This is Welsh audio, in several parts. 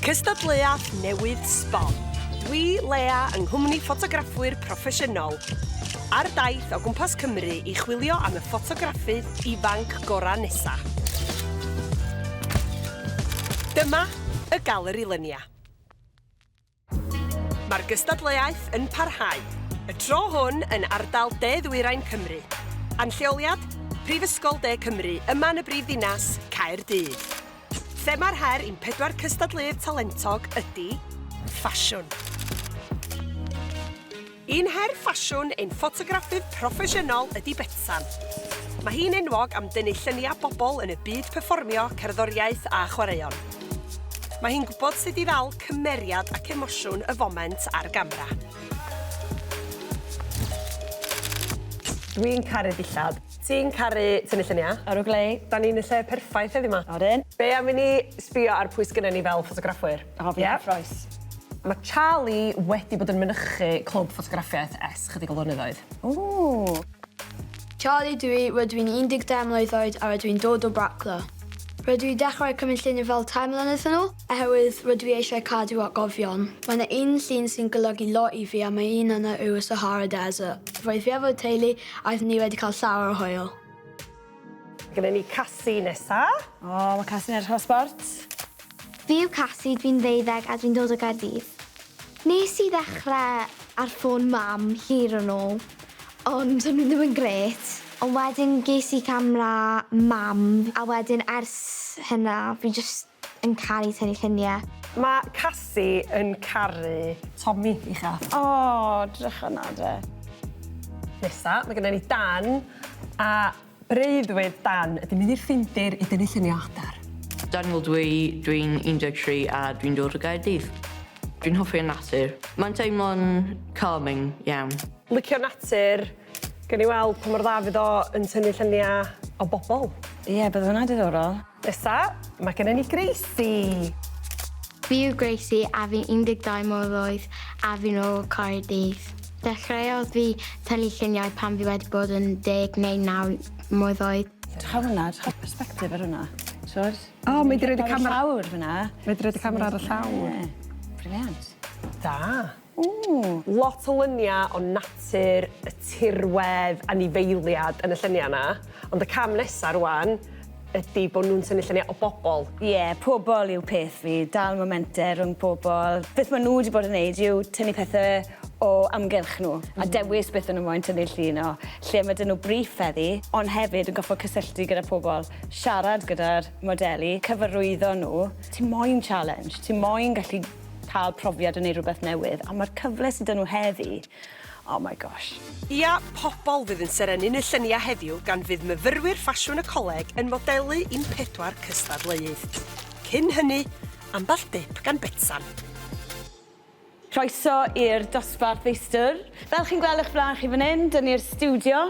Cystadleuaeth newydd sbon. Dwi, Lea, yng nghwmni ffotograffwyr proffesiynol, ar daith o gwmpas Cymru i chwilio am y ffotograffydd ifanc gorau nesa. Dyma y Galeri Lynia. Mae'r gystadleuaeth yn parhau, y tro hwn yn ardal De Ddwyrain Cymru. A'n lleoliad? Prifysgol De Cymru, yma yn y brif ddinas, Caerdydd. Thema'r her i'n pedwar cystadleuydd talentog ydy ffasiwn. Un her ffasiwn ein ffotograffydd proffesiynol ydy Betsan. Mae hi'n enwog am dynnu lluniau bobl yn y byd perfformio, cerddoriaeth a chwaraeon. Mae hi'n gwybod sut i ddal cymeriad ac emosiwn y foment ar gamera. Dwi'n caru dillad. Ti'n caru tynnu lluniau. Ydw glei. Da ni'n y lle perffaith heddiw 'ma. Odyn. Be am i ni sbio ar pwy sgynnon ni fel ffotograffwyr? O fi'n cyffrous. Mae Charlie wedi bod yn mynychu clwb ffotograffiaeth ers chydig o flynyddoedd. Ww! Charlie dw i, rydw i'n 12 mlwydd oed a rydw i'n dod o Bracla. Rydw i dechrau cymryd lluniau fel tair mlynedd yn ôl, oherwydd rydw i eisiau cadw atgofion. Mae 'na un llun sy'n golygu lot i fi a mae un yna yw y Sahara Desert. Roedd fi efo'r teulu a roeddwn ni wedi cael llawer o hwyl. Gynnon ni Cassie nesa. O, ma' Cassie'n edrych fel sbort. Fi yw Cassie, dwi'n ddeuddeg a dwi'n dod o Gaerdydd. Nes i ddechrau ar ffôn mam hir yn ôl, ond o'n nhw ddim yn grêt. Ond wedyn ges i camera mam a wedyn ers hynna fi jyst yn caru tynnu lluniau. Mae Cassie yn caru Tommy ei chath. O, drycha 'na de. Nesa, mae gennym ni Dan a Breuddwyd Dan ydi mynd i'r Ffindir i dynnu lluniau o adar. Daniel dw i, dwi'n 13 a dwi'n dod o Gaerdydd. Dwi'n hoffi'r natur. Mae'n teimlo'n calming iawn. Licio natur, gewn ni weld pa mor dda fydd o yn tynnu lluniau o bobl. Ie, bydd hwnna'n diddorol. Nesa, mae gennym ni Gracie. Fi yw Gracie a fi'n 12 mlwydd oed a fi'n o Caerdydd. Dechreuodd fi tynnu lluniau pan fi wedi bod yn deg neu naw mlwydd oed. Edrych ar hwnna, edrych ar persbectif ar hwnna. T'wod? O, mae 'di roid y camera... Ar y llawr fyn 'na. Mae 'di roid y camera ar y llawr. Ie. Brilliant. Da. Ww. Lot o lynia o natur, y tirwedd, anifeiliad yn y llynia 'na. Ond y cam nesa rŵan ydi bo' nw'n tynnu llynia o bobol. Ie, pobol yw peth fi, dal momente rhwng pobol. Beth ma' nw 'di bod yn neud yw tynnu pethe o amgylch nhw a dewis beth o'n nhw moyn tynnu llun o, lle ma' 'dyn nhw briff heddi, ond hefyd yn goffod cysylltu gyda pobol, siarad gyda'r modeli, cyfarwyddo nhw. Ti moyn challenge, ti moyn gallu ca'l profiad o neud rwbeth newydd, a ma'r cyfle sy 'da nhw heddi Oh my gosh. Ia, pobol fydd yn serennu'n y llynia heddiw gan fydd myfyrwyr ffasiwn y coleg yn modelu i'n pedwar cystadleuydd. Cyn hynny, ambell dip gan Betsan. Croeso i'r dosbarth feistr. Fel chi'n gweld o'ch flaen chi fan 'yn, 'dyn ni'r stiwdio,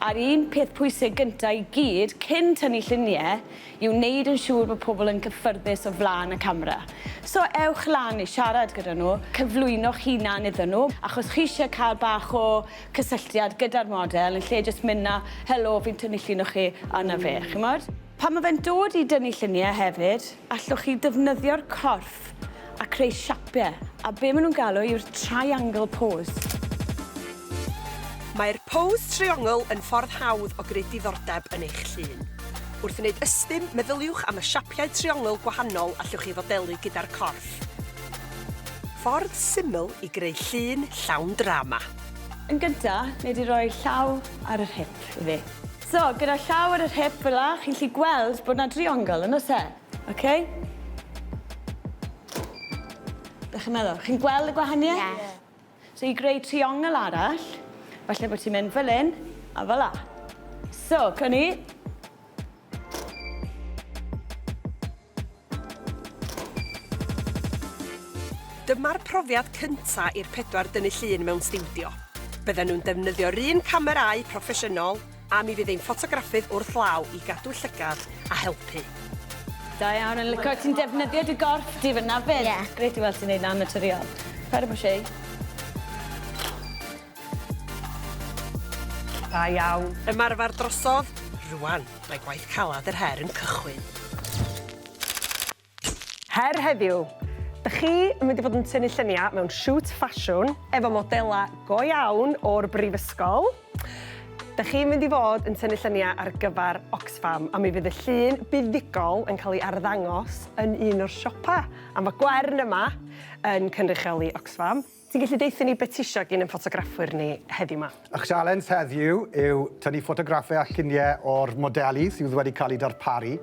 a'r un peth pwysig gynta i gyd, cyn tynnu llunie, yw wneud yn siŵr bod pobl yn gyffyrddus o flaen y camera. So ewch lan i siarad gyda nhw, cyflwyno'ch hunan iddyn nhw, achos chi eisiau cael bach o cysylltiad gyda'r model yn lle jyst mynd 'na, helo, fi'n tynnu llun o chi, a 'na fe, chimod? Pan ma' fe'n dod i dynnu lluniau hefyd, allwch chi ddefnyddio'r corff a creu siapiau, a be maen nhw'n galw yw'r triangle pose. Mae'r pose triongl yn ffordd hawdd o greu diddordeb yn eich llun. Wrth wneud ystum, meddyliwch am y siapiau triongl gwahanol allwch chi fodelu gyda'r corff. Ffordd syml i greu llun llawn drama. Yn gynta, nei di roi llaw ar yr hip i fi. So, gyda llaw ar yr hip fel 'a, chi'n gallu gweld bod 'na driongl, yn o's e? Oce? Be chi'n meddwl? Chi'n gweld y gwahaniaeth? Ie. So i greu triongl arall, falle bod ti'n mynd fel hyn a fel 'a. So, co ni. Dyma'r profiad cynta i'r pedwar dynnu llun mewn stiwdio. Bydden nhw'n defnyddio'r un camerâu proffesiynol a mi fydd ein ffotograffydd wrth law i gadw llygad a helpu. Da iawn, yn lico ti'n defnyddio dy gorff di fynna 'fyd. Ie. Grêt i weld ti'n neud 'na'n naturiol. Paid â bwshi. Da iawn. Ymarfer drosodd. Rwan, mae gwaith calad yr her yn cychwyn. Her heddiw. Dych Dych chi yn mynd i fod yn tynnu lluniau mewn shoot ffasiwn efo modelau go iawn o'r brifysgol. Dych chi'n mynd i fod yn tynnu lluniau ar gyfer Oxfam a mi fydd y llun buddugol yn cael ei arddangos yn un o'r siopau. A mae Gwern yma yn cynrychioli Oxfam. Ti'n gallu deutha ni be ti isio gin ein ffotograffwyr ni heddiw 'ma? Ych sialens heddiw yw tynnu ffotograffau a lluniau o'r modeli sydd wedi cael eu darparu,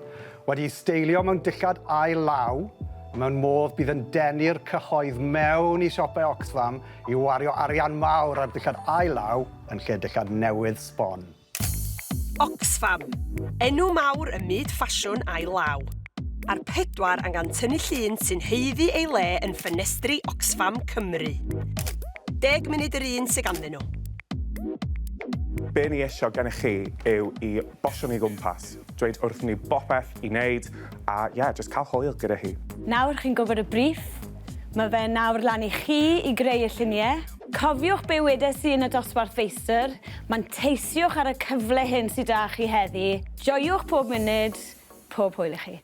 wedi'u steilio mewn dillad ail law, mewn modd bydd yn denu'r cyhoedd mewn i siopau Oxfam i wario arian mawr ar ddillad ail law yn lle dillad newydd sbon. Oxfam, enw mawr ym myd ffasiwn a'i law. A'r pedwar angan tynnu llun sy'n haeddu ei le yn ffenestri Oxfam Cymru. Deg munud yr un sy ganddyn nhw. Be ni isio gennych chi yw i bosio ni gwmpas, dweud wrthyn ni bopeth i wneud a ie, jyst cael hwyl gyda hi. Nawr chi'n gwybod y briff, mae fe nawr lan i chi i greu y lluniau. Cofiwch be wedes i yn y dosbarth feistr, manteisiwch ar y cyfle hyn sy 'da chi heddi, joiwch pob munud, pob hwyl i chi.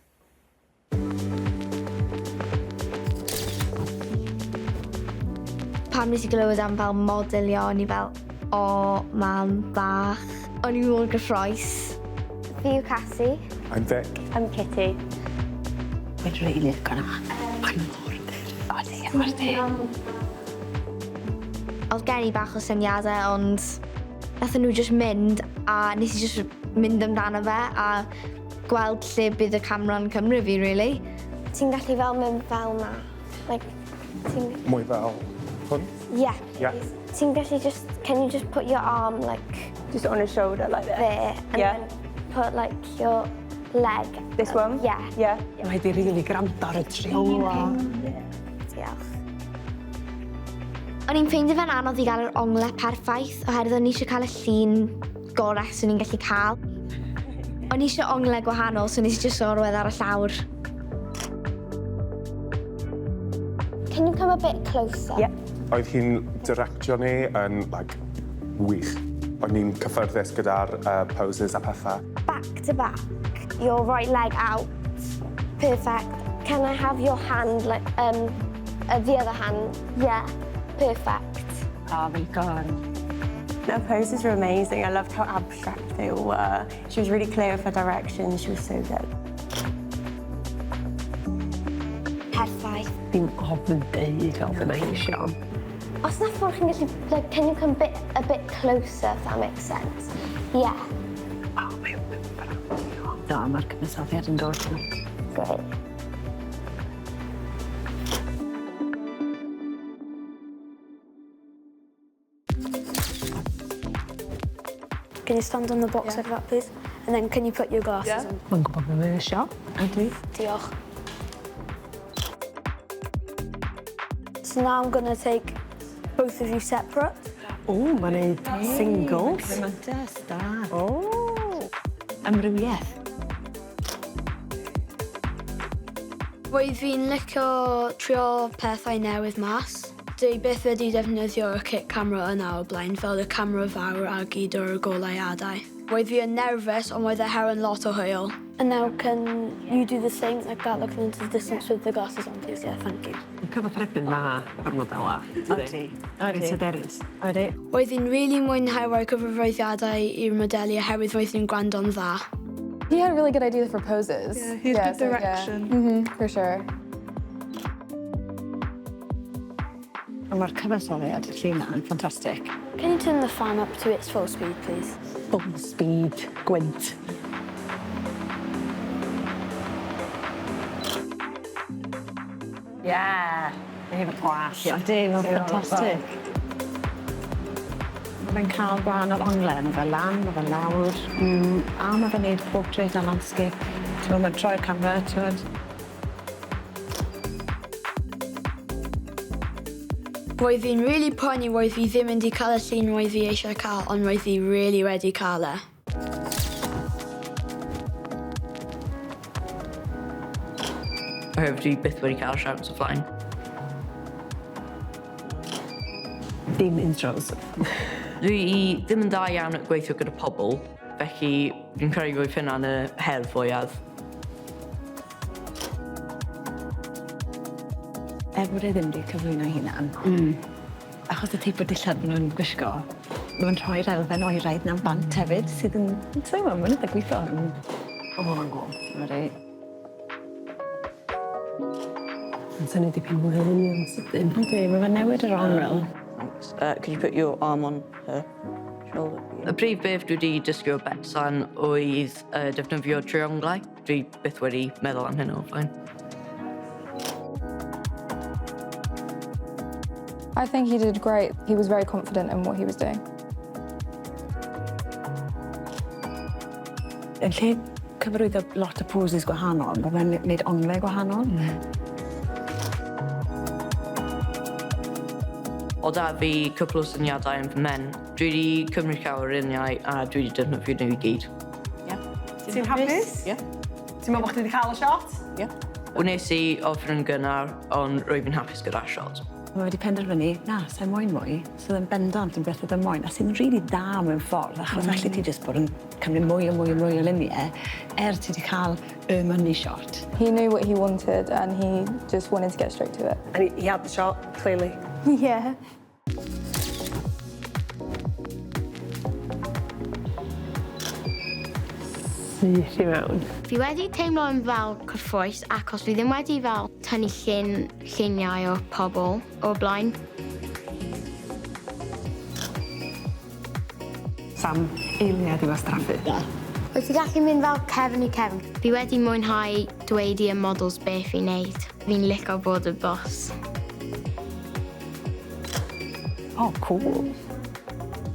Pan nes i glywed am fel modelio o'n i fel o mam bach. O'n i mor gyffroes. Fi yw Cassie. I'm Vic. I'm Kitty. Mae'n rili lico 'na. Mae mor ddyr. Odi, mor ddig. Oedd gen i bach o syniadau ond nathon nhw jyst mynd a nes i jyst mynd amdano fe a gweld lle bydd y camera'n cymryd fi really. Ti'n gallu fel mynd fel 'na. Like ti'n... Mwy fel hwn? Yeah. Yeah. Ti'n gallu just can you just put your arm like... Just on his shoulder like this? There and yeah. then put like your leg. This one? Yeah. Yeah. Mae di rili gwrando ar y triola. Diolch. O'n i'n ffeindio fe'n anodd i gael yr onglau perffaith oherwydd o'n i eisiau cael y llun gorau swn i'n gallu cael. O'n i eisiau onglau gwahanol, so nes i jyst orwedd ar y llawr. Can you come a bit closer? Yeah. Oedd hi'n directio ni yn like, wych. O'n i'n cyffyrddus gyda'r poses a pethau. Back to back. Your right leg out. Perfect. Can I have your hand, like, the other hand? Yeah. Perfect. Oh my God. Her poses were amazing. I loved how abstract they all were. She was really clear with her direction. She was so good. Perffaith. Dim ofn deud fel be mae hi isio. Os na ffordd chi'n gallu, like, can you come bit, a bit closer, if that makes sense? Yeah. O, mae o'n braf. Na, mae'r cyfansoddiad yn dod. Great. Can you stand on the box like that, please? And then can you put your glasses on? Mae'n gwybod beth mae isio. Ydy. Diolch. So now I'm gonna take both of you separate. O, mae'n neud singles. Mantes, da. O. Amrywiaeth. Roedd fi'n licio trio pethau newydd mas. Dwi byth wedi defnyddio y kit camera yna o'r blaen, fel y camera fawr a gyd o'r goleuadau. Roedd fi yn nervous, ond roedd e her yn lot o hwyl. And now can you do the same like that, looking into the distance with the glasses on, please? Yeah, thank you. Yn cyfathrebu'n dda efo'r modela. Odi. Reit hyderus. Odi. Roedd hi'n really mwynhau rhoi cyfarwyddiadau i'r modelu oherwydd roedd nhw'n gwrando'n dda. He had a really good idea for poses. Yeah, he had good so, yeah. direction. For sure. A mae'r cyfansoddiad y llun yna yn ffantastig. Can you turn the fan up to its full speed, please? Full speed, gwynt. Yeah. Mae hefo gwallt. Ydy, mae'n ffantastig. Mae'n cael gwahanol onglau, mae fe lan, mae fe lawr, a mae fe'n neud portrait a landscape. Ti'n gwbod, mae'n troi'r camera, ti'n gwbod. Roedd fi'n really poeni roedd fi ddim mynd i cael y llun roedd fi eisiau cael, ond roedd fi really wedi cael e. Oherwydd dwi byth wedi cael siawns o flaen. Dim intros. Dwi ddim yn dda iawn at gweithio gyda pobl, felly fi'n credu roedd hynna'n y her fwyaf. Er bod e ddim 'di cyflwyno'i hunan. Hmm. Achos y teip o dillad ma' nw'n gwisgo, ma' fe'n rhoi'r elfen oeraidd 'na bant hefyd sydd yn yn sai'n gwbo ma'n itha gwitho. O ma' wnna'n gôl. Ydi. Ma'n tynnu dipyn mwy o lunia yn sydyn. Yndi ma' fe'n newid yr ongl. Thanks. Could you put your arm on her shoulder? Y prif beth dwi 'di dysgu o Betsan oedd yy defnyddio trionglau. Dwi byth wedi meddwl am hyn o'r blaen. I think he did great. He was very confident in what he was doing. Yn lle cyfarwyddo lot o poses gwahanol, ma' fe'n neud ongle gwahanol. Hmm. O' 'da fi cwpwl o syniadau yn fy mhen. Dwi 'di cymryd llawer o luniau a dwi 'di defnyddio nhw i gyd. Ie. Ti'n hapus? Ie. Ti'n meddwl bo' chdi 'di ca'l y shot? Ie. Wnes i ofyn yn gynnar, ond rwyf yn hapus gyda'r shot. Ma' wedi penderfynu, na, sai moyn mwy, so yn bendant yn beth o'dd e moyn, a sy'n rili da mewn ffordd, achos mm. allet ti jyst bod yn cymryd mwy a mwy a mwy o lunie, er ti 'di cael y money shot. He knew what he wanted and he just wanted to get straight to it. And he had the shot, clearly. Yeah. Syth i mewn. Fi wedi teimlo'n fel cyffrous acos fi ddim wedi fel tynnu llun lluniau o pobl o'r blaen. Sam eiliad i wastraffu. Na. Wyt ti gallu mynd fel cefn i cefn? Fi wedi mwynhau dweud i'r models beth i neud. Fi'n lico bod y boss. Oh, cool.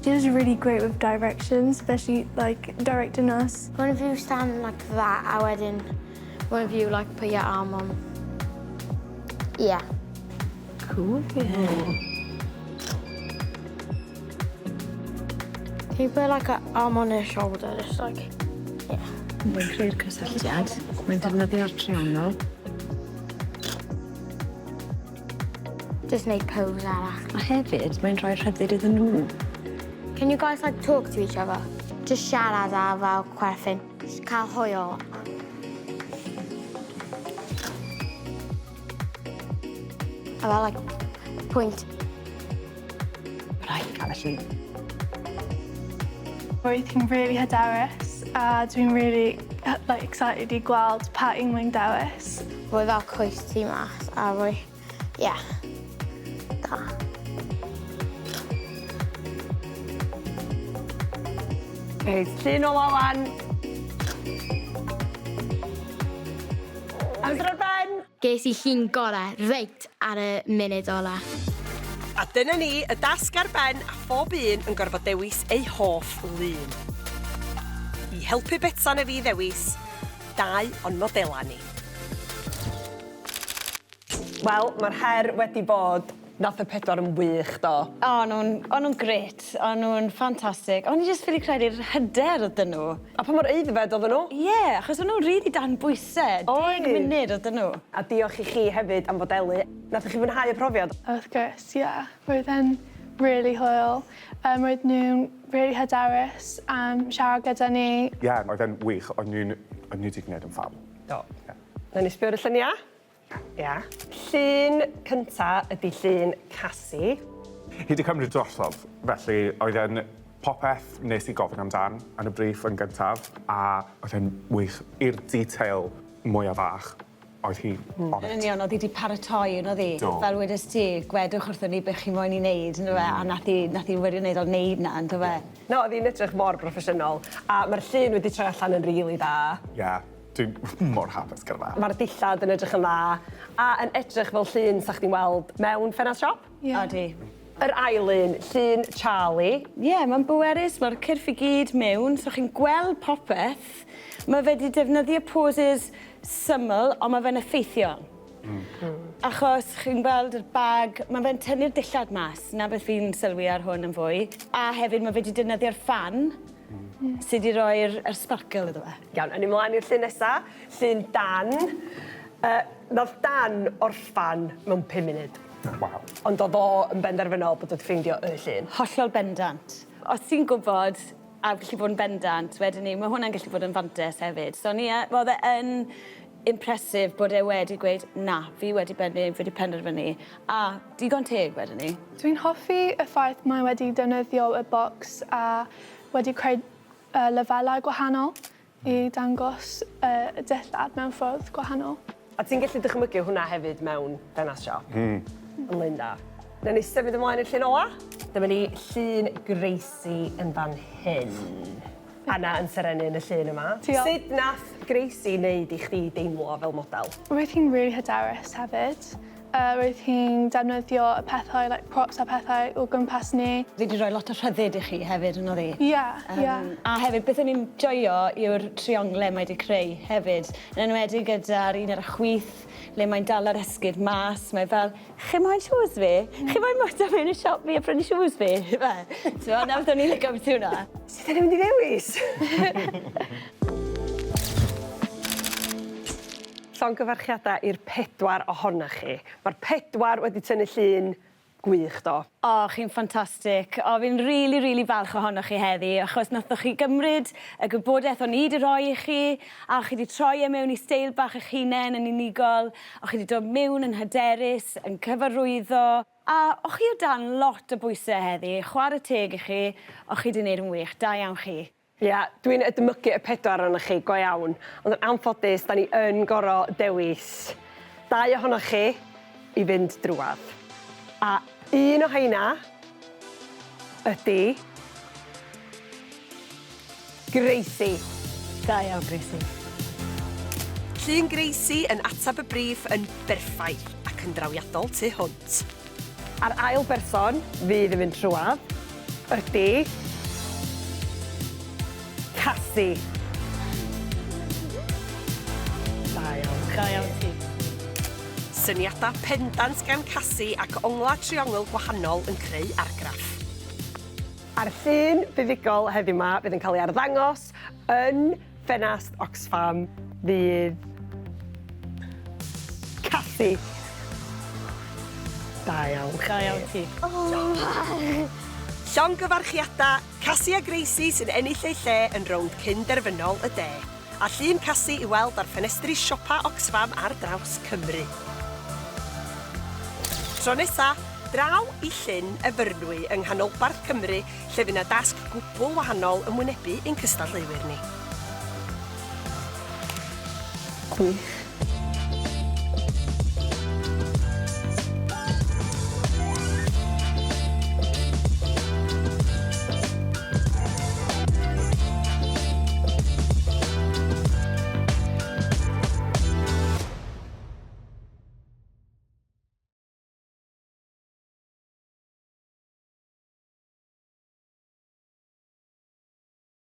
She was really great with directions, especially like directing us. One of you stand like that a wedyn one of you like put your arm on. Yeah. Cool. Yeah. Can you put like a arm on her shoulder, just like, yeah. Mae'n creu'r cysylltiad. Mae'n defnyddio'r triongl. Just neud pose arall. A hefyd, mae'n rhoi rhyddid iddyn nhw. Can you guys like talk to each other? Just siarad a fel chwerthin. Just cael hwyl. A fel like pwynt. Rhaid cael y llun. Roedd hi'n really hyderus a dwi'n really like, excited i gweld pa un mae'n dewis. Rhoi fel coes ti mas a rhoi, ie, da. Reit, llun ola wan. Amser ar ben! Ges i llun gore reit ar y munud ola. A dyna ni, y dasg ar ben a phob un yn gorfod dewis eu hoff lun. I helpu Betsan a fi ddewis dau o'n modelau ni. Wel, mae'r her wedi bod. Nath y pedwar yn wych, do. O'n nhw'n o'n nhw'n grêt, o'n nhw'n ffantastig. O'n i jyst ffili credu'r hyder o'dd 'da nhw. A pa mor aeddfed oedden nhw. Ie, achos o'n nhw'n rili dan bwyse. Oedd. Deg munud o'dd 'da nhw. A diolch i chi hefyd am fodelu. Nathoch chi fwynhau y profiad? Wrth gwrs, ie. Roedd e'n rili hwyl. Yym roedd nhw'n rili hyderus am siarad gyda ni. Ie, oedd e'n wych. O'n nhw'n o'n nhw 'di gwneud yn ffab. Do. Ie. Nawn ni sbio ar y llunia'? Ia. Llun cynta ydi llun Casi. Hi 'di cymryd drosodd, felly oedd e'n popeth nes i gofyn amdan yn y brief yn gyntaf, a oedd e'n wych i'r detail mwya fach. Oedd hi on it. Yn union, oedd hi 'di paratoi yn o'dd 'i? Do. Fel wedes ti, gwedwch wrthon ni be' chi moyn i neud yndyfe? A nath 'i nath 'i wirioneddol neud 'na on'd do fe? Na, oedd hi'n edrych mor broffesiynol, a ma'r llun wedi troi allan yn rili dda. Ie, dwi mor hapus gyda fe. Ma'r dillad yn edrych yn dda, a yn edrych fel llun 'sa chdi'n weld mewn ffenast siop. Ie. Odi. Yr ail un, llun Charlie. Ie, mae'n bwerus, mae'r cyrff i gyd mewn, so chi'n gweld popeth. Mae fe 'di defnyddio poses syml, ond mae fe'n effeithiol. Achos chi'n gweld y bag, mae fe'n tynnu'r dillad mas, 'na beth fi'n sylwi ar hwn yn fwy. A hefyd mae fe 'di defnyddio'r ffan sy 'di roi'r yr sparkle iddo fe. Iawn, awn ni mlaen i'r llun nesa, llun Dan. Yy, nath Dan orffan mewn pum munud. Waw. Ond o'dd o yn benderfynol bod o 'di ffeindio y llun. Hollol bendant. Os ti'n gwbod a gallu bod yn bendant wedyn 'ny ma' hwnna'n gallu bod yn fantes hefyd. So o'n i yy o'dd e yn impressive bod e wedi gweud, na, fi wedi bennu, fi wedi penderfynu. A digon teg wedyn ni. Dwi'n hoffi y ffaith mae wedi defnyddio y bocs a wedi creu lefelau gwahanol i dangos y dillad mewn ffordd gwahanol. A ti'n gallu dychmygu hwnna hefyd mewn ffenast siop. Yn Linda. Nawn ni symud ymlaen i'r llun ola. Dyma ni llun Gracie yn fan hyn. Anna yn serennu yn y llun yma. Diolch. Sut nath Gracie wneud i chdi deimlo fel model? Roedd hi'n really hyderus hefyd. Roedd hi'n defnyddio y pethau, like props a pethau o gwmpas ni. Fi 'di rhoi lot o rhyddid i chi hefyd yn o'dd 'i? Ie, ie. A hefyd beth o'n i'n joio yw'r triongle mae 'di creu hefyd. Yn enwedig gyda'r un ar y chwith le mae'n dal yr esgid mas, mae fel, chi moyn shoes fi? Chi moyn moto mewn i siop fi a prynu shoes fi? Ife? T'mo' 'na beth o'n i'n lico ambyti hwnna. Sut 'dan ni'n mynd i ddewis? Llongyfarchiadau i'r pedwar ohonoch chi. Mae'r pedwar wedi tynnu llun gwych do. O, chi'n ffantastig. O, fi'n rili, rili falch ohonoch chi heddi, achos nathoch chi gymryd y gwybodaeth o'n i 'di roi i chi, a chi 'di troi e mewn i steil bach eich hunen yn unigol, o' chi 'di dod miwn yn hyderus, yn cyfarwyddo, a o' chi o dan lot o bwyse heddi, chware teg i chi, o' chi 'di neud yn wych, da iawn chi. Ia, dwi'n edmygu y pedwar ohonoch chi, go iawn. Ond yn anffodus, da ni yn gor'o' dewis dau ohonoch chi i fynd drwadd. A un o heina ydi Gracie. Da iawn, Gracie. Llun Gracie yn ateb y briff yn berffaith ac yn drawiadol tu hwnt. A'r ail berson fydd yn mynd trwadd ydi Cassie. Da iawn chi. Da iawn ti. Syniadau pendant gan Cassie ac ongla triongl gwahanol yn creu argraff. A'r llun buddugol heddiw 'ma fydd yn cael ei arddangos yn ffenast Oxfam fydd Cathy. Da iawn chdi. Da iawn ti. O! Llongyfarchiadau, Cassie a Gracie sy'n ennill eu lle yn rownd cyn-derfynol y De. A llun Cassie i'w weld ar ffenestri siopa Oxfam ar draws Cymru. Tro nesa, draw i Llyn Efyrnwy yng nghanolbarth Cymru lle fydd 'na dasg gwbl wahanol yn wynebu ein cystadleuwyr ni. Gwych.